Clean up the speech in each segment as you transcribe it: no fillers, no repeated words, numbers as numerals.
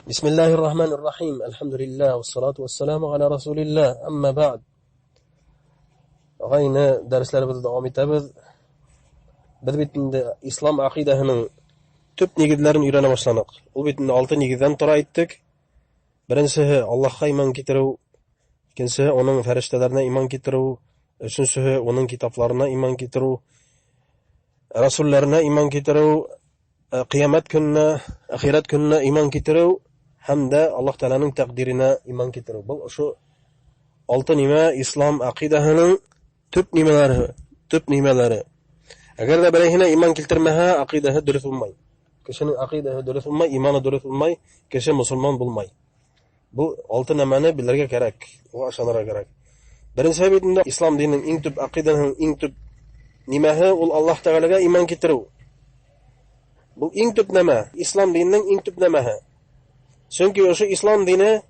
بسم الله الرحمن الرحيم الحمد لله والصلاة والسلام على رسول الله أما بعد Ағайны дәресләребеҙҙе дауам итәбеҙ. Беҙ бит инде ислам аҡидаһының төп нигеҙҙәрен өйрәнә башланыҡ. Ул бит инде 6 нигеҙҙән тора әйттек. Беренсеһе Аллаһҡа иман китереү, икенсеһе уның фәрештәләренә иман китереү, өсөнсөһө уның китапларына иман китереү, расулләренә иман китереү, ҡиәмәт көнөнә, әхирәт көнөнә иман китереү һәм дә Аллаһ Тәғәләнең тәҡдиренә иман китереү. Был ошо 6 нимә ислам аҡидаһының төп нимәләре, төп нимәләре. Әгәр ҙә берәйһенә иман килтермәһә, аҡидаһы дөрөҫ булмай. Кешенең аҡидаһы дөрөҫ булмай, иманы дөрөҫ булмай, кеше мосолман булмай. Был 6 нәмәне белергә кәрәк, уға ышанырға кәрәк. Беренсе бит инде ислам диненең иң төп аҡидаһының иң төп нимәһе ул Аллаһ Тәғәләгә иман китереү. Был иң төп нәмә, ислам диненең иң төп нәмәһе. Сөнки ошо ислам дине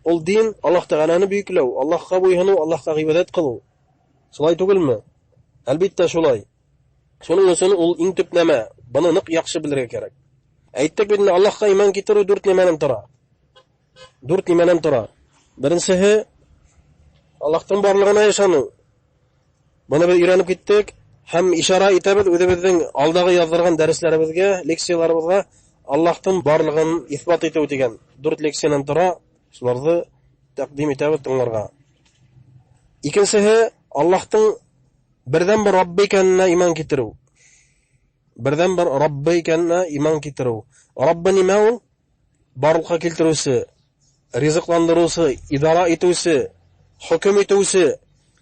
ул дин Аллаһ Тәғәләне бөйөкләү, Аллаһҡа буйһоноу, Аллаһҡа ғибәҙәт ҡылыу. Шулай түгелме? Әлбиттә шулай. Шуның өсөн ул иң төп нәмә. Быны ныҡ яҡшы белергә кәрәк. Әйттек бит инде Аллаһҡа иман китереү 4 нәмәнән тора. 4 нәмәнән тора. Беренсеһе Аллаһтың барлығына ышаныу. Быны беҙ өйрәнеп киттек һәм ишара итәбеҙ үҙебеҙҙең алдағы яҙҙырған дәресләребеҙгә, лекцияларыбыҙға Аллаһтың барлығын иҫбат итеү тигән 4 лекциянан тора. Шуларҙы тәҡдим итәбеҙ тыңларға. Икенсеһе Аллаһтың берҙән-бер Раббы икәненә иман китереү. Берҙән-бер Раббы икәненә иман китереү. Раббы нимә ул? Барлыҡҡа килтереүсе, ризыҡландырыусы, идара итеүсе, хөкөм итеүсе,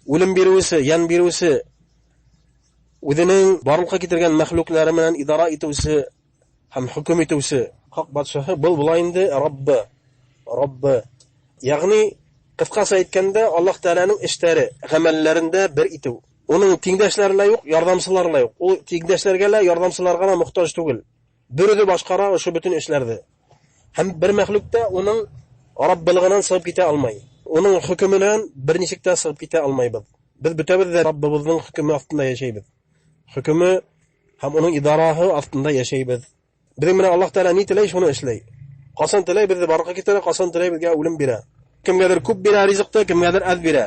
үлем биреүсе, йән биреүсе, үҙенең барлыҡҡа килтергән мәхлүкләре менән идара итеүсе һәм хөкөм итеүсе хаҡ батшаһы был була инде Раббы. Раббы. Ягъни ҡыҫҡаса әйткәндә Аллаһ Тәғәләнең эштәре, ғәмәлләрендә бер итеү. Уның тиңдәшләре лә юҡ, ярҙамсылары ла юҡ. Ул тиңдәшләргә лә, ярҙамсыларға ла мохтаж түгел. Бер үҙе башҡара ошо бөтөн эшләрҙе. Һәм бер мәхлүк тә уның Раббылығынан сығып китә алмай. Уның хөкөмөнән бер нисек тә сығып китә алмайбыҙ. Беҙ бөтәбеҙ ҙә Раббыбыҙҙың хөкөмө аҫтында йәшәйбеҙ. Хөкөмө һәм уның идараһы аҫтында йәшәйбеҙ. Беҙҙең менән Аллаһ Тәғәлә ни теләй, шуны эшләй. Ҡасан теләй беҙҙе барлыҡҡа килтерә, ҡасан теләй беҙгә үлем бирә. Кемгәлер күп бирә ризыҡты, кемгәлер әҙ бирә.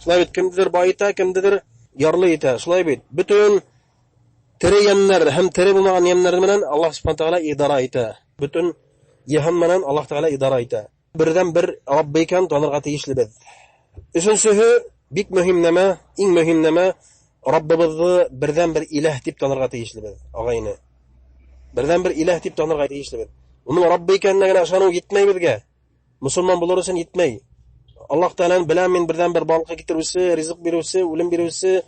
Шулай бит, кемдер байыта, кемдер ярлы итә. Шулай бит, бөтөн тере йәннәр һәм тере булмаған йәннәр менән Аллаһ Субхана Тәғәлә идара итә. Бөтөн йыһан менән Аллаһ Тәғәлә идара итә. Берҙән бер Раббы икән танырға тейешлебеҙ. Өсөнсөһө бик мөһим нәмә, иң мөһим нәмә Раббыбыҙҙы берҙән бер иләһ тип танырға тейешлебеҙ, ағайны. Берҙән бер иләһ тип танырға тейешлебеҙ. Уның Раббы икәненә генә ышаныу етмәй беҙгә. Мосолман булыр өсөн етмәй. Аллаһ Тәғәләне беләм мин берҙән бер барлыҡҡа килтереүсе, ризыҡ биреүсе, үлем биреүсе,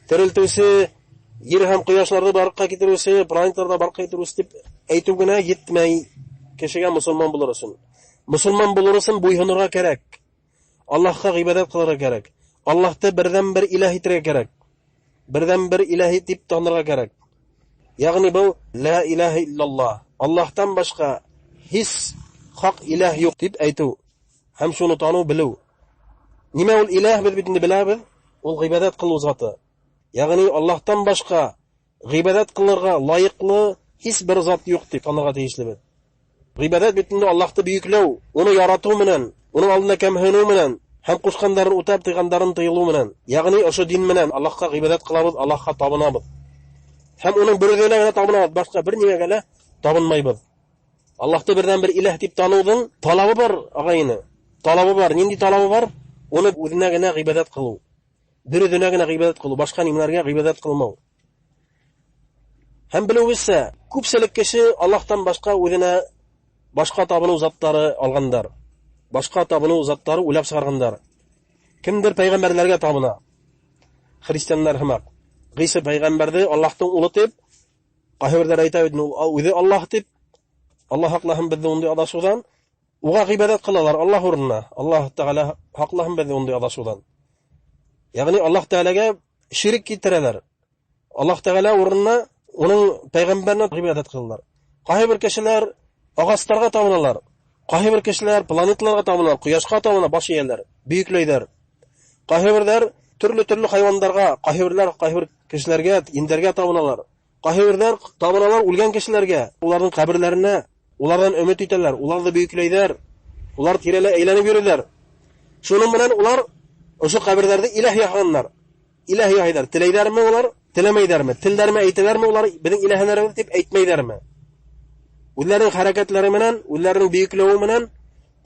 терелтеүсе, ер һәм ҡояшларҙы барлыҡҡа килтереүсе, планеталарҙы барлыҡҡа килтереүсе тип әйтеү генә етмәй кешегә мосолман булыр өсөн. Мосолман булыр өсөн буйһонорға кәрәк. Аллаһҡа ғибәҙәт ҡылырға кәрәк. Аллаһты берҙән бер иләһ итергә кәрәк. Берҙән бер иләһ тип танырға кәрәк. Ягъни был ла илаһа иллаллаһ. Аллаһтан башҡа һис хаҡ иләһ юҡ тип әйтеү һәм шуны таныу, белеү. Нимә ул иләһ, беҙ бит инде беләбеҙ. Ул ғибәҙәт ҡылыу заты. Ягъни Аллаһтан башҡа ғибәҙәт ҡылырға лайыҡлы һис бер зат юҡ тип танырға тейешлебеҙ. Ғибәҙәт бит инде Аллаһты бөйөкләү, уны яратыу менән, уның алдында кәмһенеү менән һәм ҡушҡандарын үтәп, тыйғандарын тыйылыу менән. Ягъни ошо дин менән Аллаһҡа ғибәҙәт ҡылабыҙ, Аллаһҡа табынабыҙ. Һәм уның бер үҙенә генә табынабыҙ, башҡа бер нимәгә лә табынмайбыҙ. Аллаһты берҙән бер иләһ тип таныуҙың талабы бар, ағайны. Талабы бар. Ниндәй талабы бар? Уны үҙенә генә ғибәҙәт ҡылыу. Бер үҙенә генә ғибәҙәт ҡылыу, башҡа нимәләргә ғибәҙәт ҡылмау. Һәм белеүебеҙсә, күпселек кеше Аллаһтан башҡа үҙенә башҡа табыныу заттары алғандар. Башҡа табыныу заттары уйлап сығарғандар. Кемдер пәйғәмбәрләргә табына. Христианнар һымаҡ. Ғиса пәйғәмбәрҙе Аллаһтың улы тип, ҡайһы берҙәр әйтә бит, ул үҙе Аллаһ тип. Аллаһ һаҡлаһын беҙҙе ундай аҙашыуҙан. Уға ғибәҙәт ҡылалар Аллаһ урынына. Аллаһ Тәғәлә һаҡлаһын беҙҙе ундай аҙашыуҙан. Ягъни Аллаһ Тәғәләгә ширк килтерәләр. Аллаһ Тәғәлә урынына уның пәйғәмбәренә ғибәҙәт ҡылалар. Ҡайһы бер кешеләр ағастарға табыналар. Ҡайһы бер кешеләр планеталарға табыналар, ҡояшҡа табына, баш эйәләр, бөйөкләйҙәр. Ҡайһы берҙәр төрлө-төрлө хайуандарға, ҡайһы берҙәр ҡайһы бер кешеләргә, индәргә табыналар. Ҡайһы берҙәр табыналар үлгән кешеләргә, уларҙың ҡәберләренә. Уларҙан өмөт итәләр, уларҙы бөйөкләйҙәр, улар тирәләй әйләнеп йөрөйҙәр. Шуның менән улар ошо ҡәберҙәрҙе иләһ яһағандар. Иләһ яһайҙар. Теләйҙәрме улар, теләмәйҙәрме? Телдәрме әйтәләрме улар беҙҙең иләһәләребеҙ тип әйтмәйҙәрме? Үҙләренең хәрәкәтләре менән, үҙләренең бөйөкләүе менән,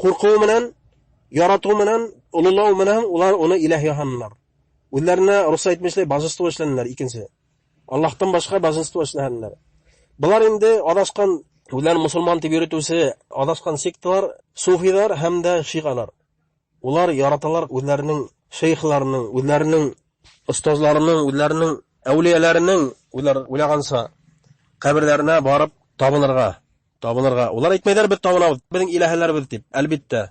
ҡурҡыуы менән, яратыу менән, ололау менән улар уны иләһ яһанылар. Үҙләренә русса әйтмешләй божество эшләнеләр икенсе. Аллаһтан башҡа божество эшләнеләр. Былар инде аҙашҡан, үҙләрен мосолман тип йөрөтөүсе аҙашҡан секталар, суфиҙар һәм дә шиғалар. Улар яраталар үҙләренең шейхларының, үҙләренең остазларының, үҙләренең әүлиәләренең, үҙләр уйлағанса, ҡәберҙәренә барып табынырға, табынырға. Улар әйтмәйҙәр, беҙ табынабыҙ, беҙҙең иләһәләребеҙ тип, әлбиттә.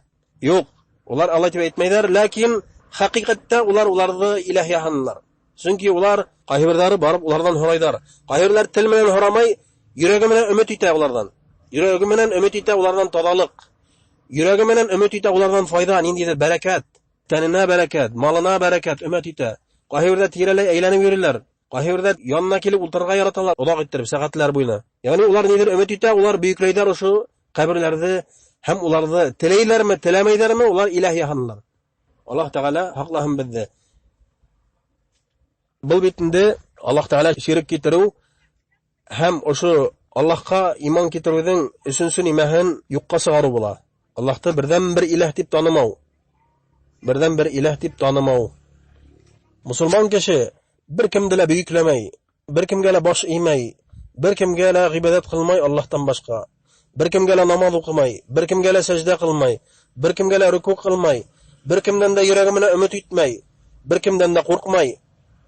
Юҡ, улар алай тип әйтмәйҙәр, ләкин хәҡиҡәттә улар уларҙы иләһ яһанылар. Сөнки улар ҡайһы берҙәре барып уларҙан һорайҙар. Ҡайһы берҙәр тел менән һорамай, йөрәге менән өмөт итә уларҙан. Йөрәге менән өмөт итә уларҙан таҙалыҡ. Йөрәге менән өмөт итә уларҙан файҙа, ниндәйҙер бәрәкәт, тәненә бәрәкәт, малына бәрәкәт өмөт итә. Ҡайһы берҙәр тирәләй әйләнеп йөрөйләр. Ҡайһы берҙәр янына килеп ултырырға яраталар, оҙаҡ иттереп, сәғәтләр буйына. Ягъни улар ниҙер өмөт итә, улар бөйөкләйҙәр ошо ҡәберләрҙе һәм уларҙы теләйҙәрме, теләмәйҙәрме, улар иләһ яһанылар. Аллаһ Тәғәлә һаҡлаһын беҙҙе. Был бит инде Аллаһ Тәғәлә ширк китереү һәм ошо Аллаһҡа иман китереүҙең өсөнсө нимәһен юҡҡа сығарыу була. Аллаһты берҙән-бер иләһ тип танымау. Берҙән-бер иләһ тип танымау. Мосолман кеше бер кемде лә бөйөкләмәй, бер кемгә лә баш эймәй, бер кемгә лә ғибәҙәт ҡылмай Аллаһтан башҡа. Бер кемгә лә намаҙ уҡымай, бер кемгә лә сәждә ҡылмай, бер кемгә лә рөкү ҡылмай, бер кемдән дә йөрәге менән өмөт итмәй, бер кемдән дә ҡурҡмай,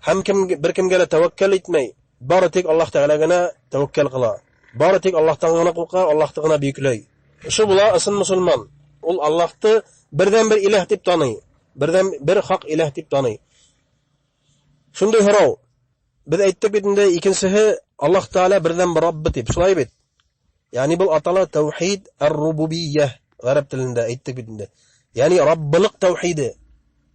һәм кем, бер кемгә лә тәүәккәл итмәй. Бары тик Аллаһ Тәғәлә генә тәүәккәл ҡыла. Бары тик Аллаһтан ғына ҡурҡа, Аллаһты ғына бөйөкләй. Ошо була ысын мосолман. Ул Аллаһты берҙән-бер иләһ тип таный, берҙән-бер хаҡ иләһ тип таный. Шундай һорау. Беҙ әйттек бит инде, икенсеһе Аллаһ Тәғәлә берҙән-бер Раббы тип, шулай бит? Ягъни был атала тәүхид ар-рубубийя ғәрәп телендә әйттек бит инде. Ягъни Раббылыҡ тәүхиде.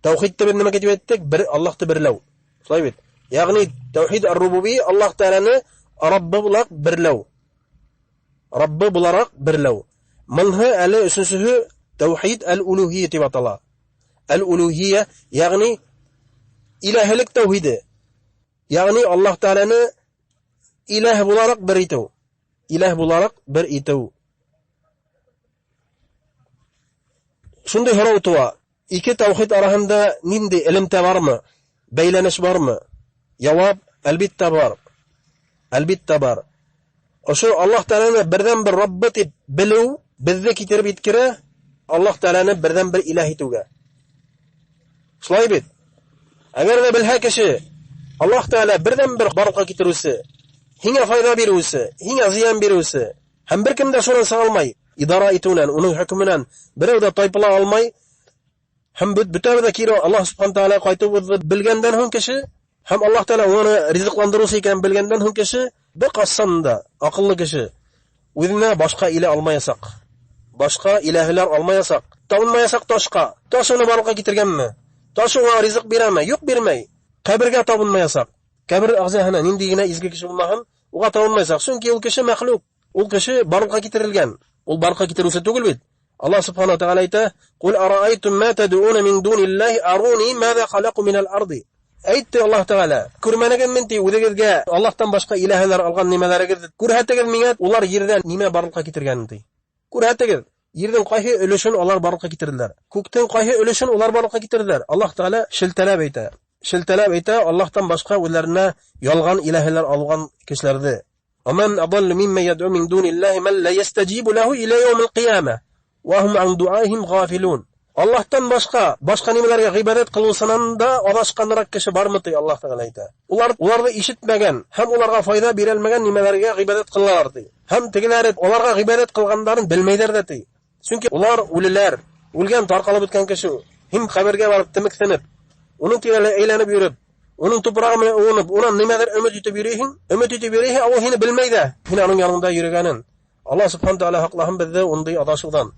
Тәүхидте беҙ нимә тип әйттек? Бер Аллаһты берләү. Шулай бит? Ягъни тәүхид ар-рубубийя Аллаһ Тәғәләне Раббы булараҡ берләү. Раббы булараҡ берләү. Мынһы әле өсөнсөһө тәүхид әл-улюһийя тип атала. Әл-улюһийя, ягъни иләһилек тәүхиде. Ягъни Аллаһ Тәғәләне иләһ булараҡ бер итеү. Иләһ булараҡ бер итеү. Шундай һорау тыуа. Ике тәүхид араһында ниндәй элемтә бармы? Бәйләнеш бармы? Яуап, әлбиттә бар. Әлбиттә бар. Ошо Аллаһ Тәғәләне берҙән-бер Раббы тип белеү беҙҙе китереп еткерә Аллаһ Тәғәләне берҙән-бер иләһ итеүгә. Шулай бит? Әгәр ҙә белһә кеше Аллаһ Тәғәлә берҙән-бер барлыҡҡа китереүсе, һиңә файҙа биреүсе, һиңә зыян биреүсе, һәм бер кем дә шунан сыға алмай, идара итеүенән, уның хөкөмөнән берәү ҙә тайпыла алмай, һәм бөтәбеҙ ҙә кире Аллаһ Субхана Тәғәлә ҡайтыуыбыҙҙы белгәндән һуң кеше, һәм Аллаһ Тәғәлә уны ризыҡландырыусы икәнен белгәндән һуң кеше, бер ҡасан да аҡыллы кеше үҙенә башҡа илә алмаясаҡ. Башҡа иләһеләр алмаясаҡ. Табынмаясаҡ ташҡа. Таш уны барлыҡҡа китергәнме? Таш уңа ризыҡ бирәме? Юҡ, бирмәй. Ҡәбергә табынмаясаҡ. Ҡәбер ағзаһына ниндәй генә изге кеше булмаһын, уға табынмаясаҡ. Сөнки ул кеше мәхлүк. Ул кеше барлыҡҡа китерелгән. Ул барлыҡҡа китереүсе түгел бит. Аллаһ Субхана Тәғәлә әйтә: "Ҡул араайтум ма тад'уна мин дуниллаһи аруни маза халаку минал арди." Әйтте Аллаһ Тәғәлә: "Күрмәнегеҙме ти үҙегеҙгә Аллаһтан башҡа иләһәләр алған нимәләрегеҙҙе? Күрһәтегеҙ миңә, улар ерҙән нимә барлыҡҡа китергәнен ти. Күрһәтегеҙ, ерҙең ҡайһы өлөшөн улар барлыҡҡа китерҙеләр? Күктең ҡайһы өлөшөн улар барлыҡҡа китерҙеләр?" Аллаһ Тәғәлә шелтәләп әйтә. Шелтәләп әйтә Аллаһтан башҡа үҙләренә ялған иләһәләр алған кешеләрҙе. وَمَنْ أَضَلُّ مِمَّنْ يَدْعُو مِنْ دُونِ اللَّهِ مَنْ لَا يَسْتَجِيبُ لَهُ إِلَى يَوْمِ الْقِيَامَةِ وَهُمْ عَنْ دُعَائِهِمْ غَافِلُونَ. Аллаһтан башҡа башҡа нимәләргә ғибәҙәт ҡылыусынан да аҙашҡаныраҡ кеше бармы ти Аллаһ Тәғәлә әйтә. Улар уларҙы ишетмәгән һәм уларға файҙа бирә алмаған нимәләргә ғибәҙәт ҡылалар ти. Һәм тегеләре уларға ғибәҙәт ҡылғандарын белмәйҙәр ҙә ти. Сөнки улар үлеләр, үлгән тарҡалып бөткән кеше. Һин ҡәбергә барып темекҫенеп, уның тирәләй әйләнеп йөрөп, уның тупрағы менән уынып, унан нимәлер өмөт итеп йөрөйһөң, өмөт итеп йөрөйһөң, ә ул һине белмәй ҙә, һин уның янында йөрөгәнен. Аллаһ Субхана Тәғәлә һаҡлаһын беҙҙе ундай аҙашыуҙан.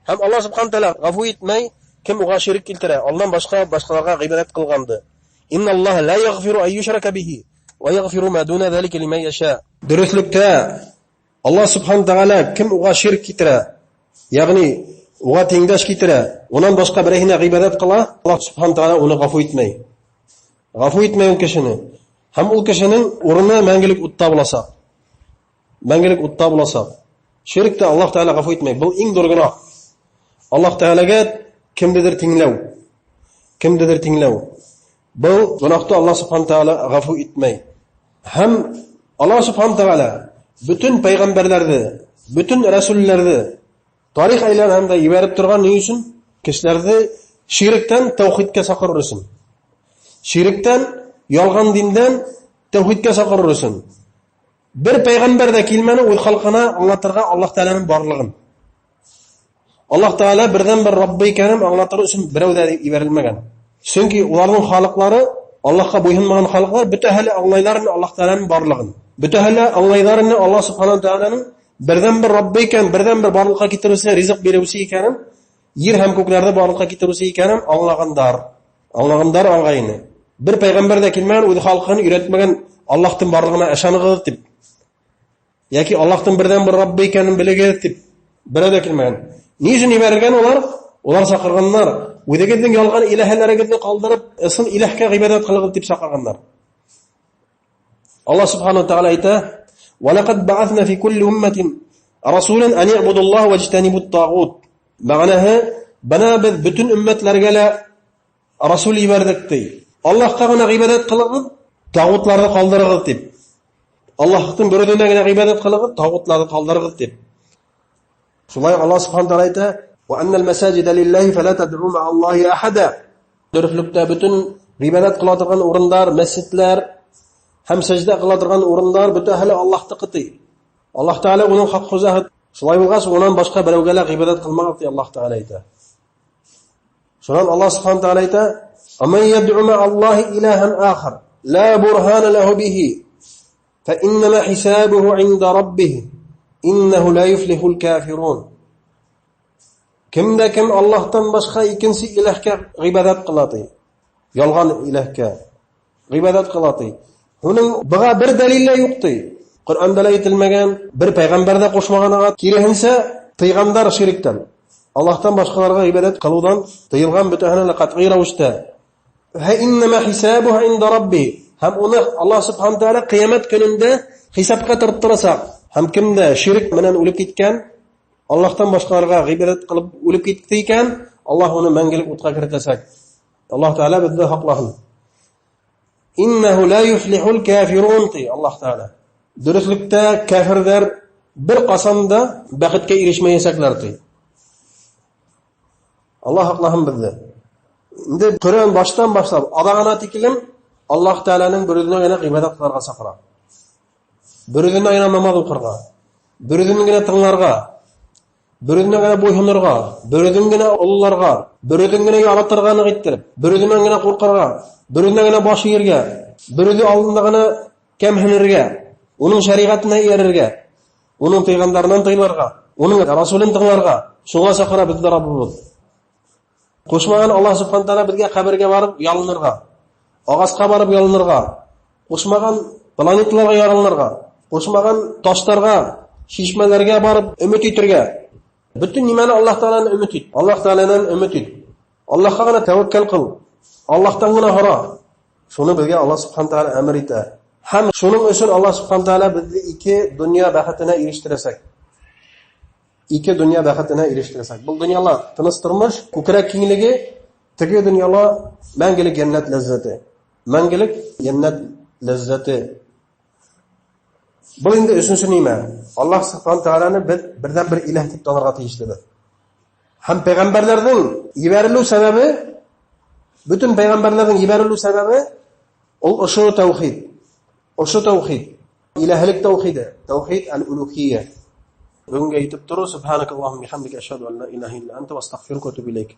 Һәм Аллаһ Субхана Тәғәлә ғәфү итмәй, кем уға ширк килтерә, Аллаһтан башҡа башҡаларға ғибәҙәт ҡылғанды. Инналлаһа ла яғфиру ан юшрака бихи ва яғфиру ма дуна залика лиман яша. Дөрөҫлөктә Аллаһ субхана тәғәлә кем уға ширк китерә, ягъни уға тиңдәш китерә, унан башҡа берәйһенә ғибәҙәт ҡыла, Аллаһ субхана тәғәлә уны ғәфү итмәй. Ғәфү итмәй ул кешене. Һәм ул кешенең урыны мәңгелек утта буласаҡ. Мәңгелек утта буласаҡ. Ширкте Аллаһ Тәғәлә ғәфү итмәй. Был иң ҙур гонаһ. Аллаһ Тәғәләгә кемдедер тиңләү. Кемдедер тиңләү. Был гонаһты Аллаһ субхана тәғәлә ғәфү итмәй. Һәм Аллаһ субхана тәғәлә бөтөн пәйғәмбәрҙәрҙе, бөтөн рәсүлләрҙе тарих әйләнәһендә ебәреп торған ни өсөн? Кешеләрҙе ширектән тәүхидкә саҡырыр өсөн. Ширектән, ялған диндән тәүхидкә саҡырыр өсөн. Бер пәйғәмбәр ҙә килмәне үҙ халҡына аңлатырға Аллаһ Тәғәләнең барлығын. Аллаһ Тәғәлә берҙән-бер Раббы икәнен аңлатыр өсөн берәү ҙә ебәрелмәгән. Сөнки уларҙың халыҡлары, Аллаһҡа буйһонмаған халыҡлар бөтәһе лә аңлайҙар ине Аллаһ Тәғәләнең барлығын. Бөтәһе лә аңлайҙар ине Аллаһ Субхана Тәғәләнең берҙән-бер Раббы икән, берҙән-бер барлыҡҡа китереүсе, ризыҡ биреүсе икәнен, ер һәм күкләрҙе барлыҡҡа китереүсе икәнен аңлағандар. Аңлағандар аңғайны. Бер пәйғәмбәр ҙә килмәгән, үҙ халҡын өйрәтмәгән Аллаһтың барлығына ышанығыҙ тип. Йәки Аллаһтың берҙән-бер Раббы икәнен белегеҙ тип. Берәү ҙә килмәгән. Ни өсөн ебәрелгән улар? Улар саҡырғандар. Үҙегеҙҙең ялған иләһәләрегеҙҙе ҡалдырып, ысын иләһкә ғибәҙәт ҡылығыҙ тип саҡырғандар. Аллаһ субхана ва тәғәлә әйтә: "Ва лақад бa'athна фи кулли умматин расулан ан i'будуллаһа ваҗтанибут тагут." Мәғәнәһе, бына беҙ бөтөн өммәтләргә лә расул ебәрҙек ти. Аллаһҡа ғына ғибәҙәт ҡылығыҙ, тағутларҙы ҡалдырығыҙ тип. Аллаһтың бер үҙенә генә ғибәҙәт ҡылығыҙ, тағутларҙы ҡалдырығыҙ тип. Шулай Аллаһ субхана тәғәлә әйтә: "Ва аннал масаҗида лиллаһи фала тад'у ма'аллаһи ахада." Дөрөҫлөктә бөтөн ғибәҙәт ҡыла торған урындар, мәсетләр һәм сәждә ҡыла торған урындар бөтәһе лә Аллаһтыҡы ти. Аллаһ Тәғәлә уның хаҡ хужаһы. Шулай булғас, унан башҡа берәүгә лә ғибәҙәт ҡылмағыҙ ти Аллаһ Тәғәлә әйтә. Шунан Аллаһ субхана тәғәлә әйтә: "Аман яд'у ма'аллаһи илаһан ахар, ла бурһана лаһу биһи, фа иннама хисабуху инда раббих, иннаһу ла юфлихул кафирун." Кем дә кем Аллаһтан башҡа икенсе иләһкә ғибәҙәт ҡыла ти, ялған иләһкә ғибәҙәт ҡыла ти. Уның быға бер дәлил лә юҡ ти. Ҡөрьәндә лә әйтелмәгән, бер пәйғәмбәр ҙә ҡушмаған аңа. Киреһенсә, тыйғандар шириктән. Аллаһтан башҡаларға ғибәҙәт ҡылыуҙан тыйылған бөтәһенә лә ҡәтғи рәүештә. Фа иннама хисабуху инда рабби. Һәм уны Аллаһ субхана тәғәлә ҡиәмәт көнөндә хисапҡа тартырасаҡ. Һәм кем дә ширк менән үлеп киткән, Аллаһтан башҡаларға ғибәҙәт ҡылып үлеп китте икән, Аллаһ уны мәңгелек утҡа керетәсәк. Аллаһ Тәғәлә беҙҙе һаҡлаһын. Иннаһу ла юфлихул кафирун ти Аллаһ Тәғәлә. Дөрөҫлөктә кафирҙәр бер ҡасан да бәхеткә ирешмәйәсәкләр ти. Аллаһ һаҡлаһын беҙҙе. Инде Ҡөрьән баштан башлап аҙағына тиклем Аллаһ Тәғәләнең бер үҙенә генә ғибәҙәт ҡылырға саҡыра. Бер үҙенә генә намаҙ уҡырға, бер үҙен генә тыңларға, бер үҙенә генә буйһонорға, бер үҙен генә ололарға, бер үҙен генә яратырға ныҡ иттереп, бер үҙенән генә ҡурҡырға, бер үҙенә генә баш эйергә, бер үҙе алдында ғына кәмһенергә, уның шәриғәтенә эйәрергә, уның тыйғандарынан тыйылырға, уның расулын тыңларға. Шуңа саҡыра беҙҙе Раббыбыҙ. Ҡушмаған Аллаһ субхана тәғәлә беҙгә ҡәбергә барып ялынырға, ағасҡа барып ялынырға, ҡушмаған планеталарға ялынырға, ҡушмаған таштарға, шишмәләргә барып өмөт итергә. Бөтөн нимәне Аллаһ Тәғәләнән өмөт ит. Аллаһ Тәғәләнән өмөт ит. Аллаһҡа ғына тәүәккәл ҡыл. Аллаһтан ғына һора. Шуны беҙгә Аллаһ субхана тәғәлә әмер итә. Һәм шуның өсөн Аллаһ субхана тәғәлә беҙҙе ике донъя бәхетенә ирештерәсәк. Ике донъя бәхетенә ирештерәсәк. Был донъяла тыныс тормош, күкрәк киңлеге, теге донъяла мәңгелек йәннәт ләззәте. Мәңгелек йәннәт ләззәте. Был инде өсөнсө нимә? Аллаһ субхана тәғәләне беҙ берҙән-бер иләһ тип танырға тейешлебеҙ. Һәм пәйғәмбәрҙәрҙең ебәрелеү сәбәбе, бөтөн пәйғәмбәрҙәрҙең ебәрелеү сәбәбе ул ошо тәүхид. Ошо тәүхид, иләһлек тәүхиде, тәүхид al-улухийя. Бөгөнгә етеп тороу. Субханакаллахумма бихамдика ашһаду ан ла илаһа илля анта ва астагфирука ва атубу илейк.